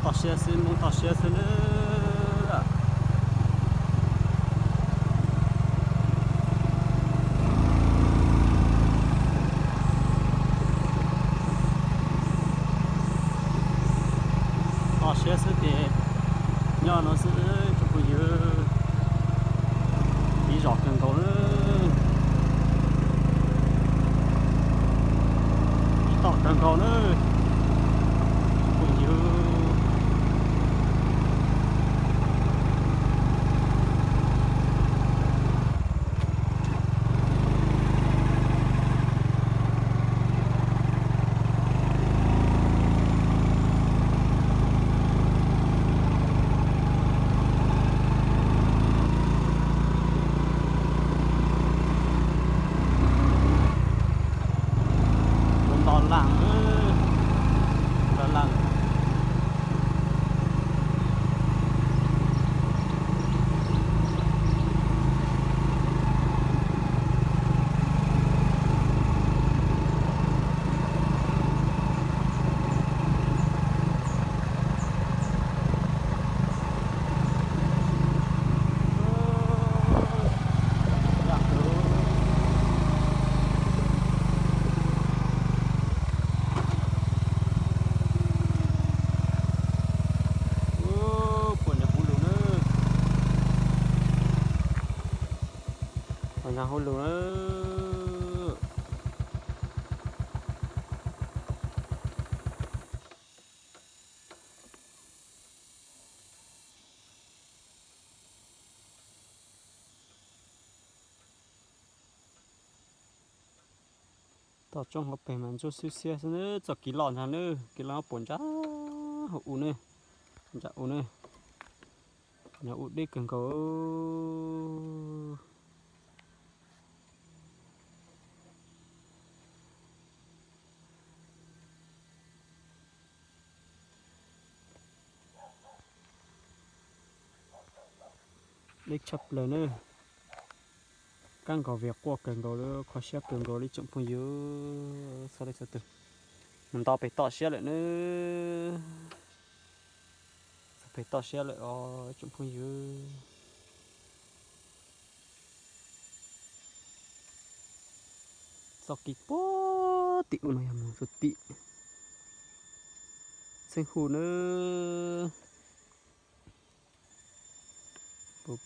Toj siab xwb, Hmoob toj siab xwb nawb. Toj siab xwb ces nyob no xwb tsoom phooj ywg. Ib zos kawg nkaus na, ib tom kawg nkaus na tsoom phooj ywg. Nto laj, nto laj. Puas nrog hub lug na, puas nrog hub lug na. Toj roob hauv pes mas ntsuab xiab xiab xwb nawb, txoj kev loj ntag nawb, kev loj puas ntsa hauv u nawb, ntsa u nawb, nyob u deb kawg nkaus. Deb tshaj plaws nawb, kab nkaus vim quaj kawg nkaus li, kho siab kawg nkaus li tsoom phooj ywg. Txhua leej txhua tus, mus nto pem toj siab lawm nawb, txog pem toj siab lawm os tsoom phooj ywg. Txoj kev puag tim u no yog mus rau tim Xeeb Hu nawb,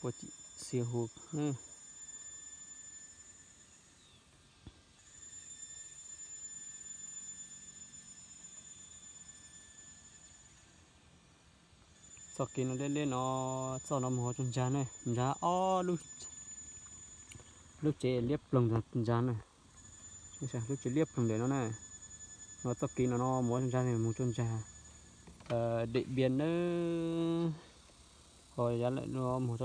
puag tim Xeeb Hu nawb. Txoj kev no deb deb no, txoj no mus hauv tsob ntsa ne, ntsa ob lub, lub tsev liab ploog ntsa ne, lub tsev liab ploog ntawm no ne. No txoj kev no no mus hauv tsob ntsa ne, mus tsob ntsa Dej Npiab nawb, ho yav lawm no mus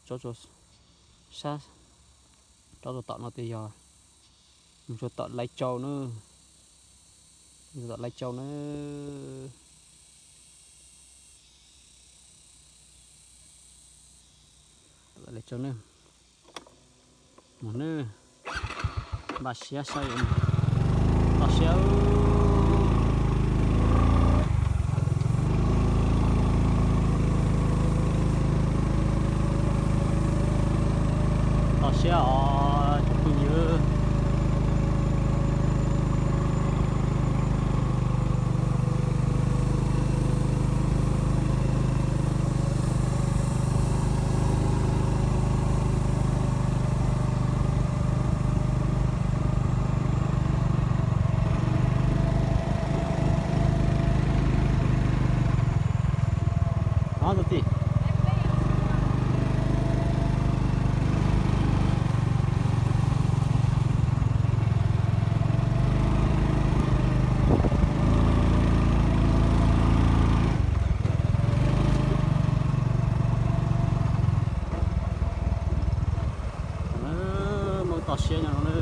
tsob sab, tsob tom no tias yog mus txog tom Laiv Tsau na, tom Laiv Tsau na, Laiv Tsau na, mus na, npaj siab saib, toj siab, toj siab os tsoom phooj ywg. Mus toj siab nyob no na,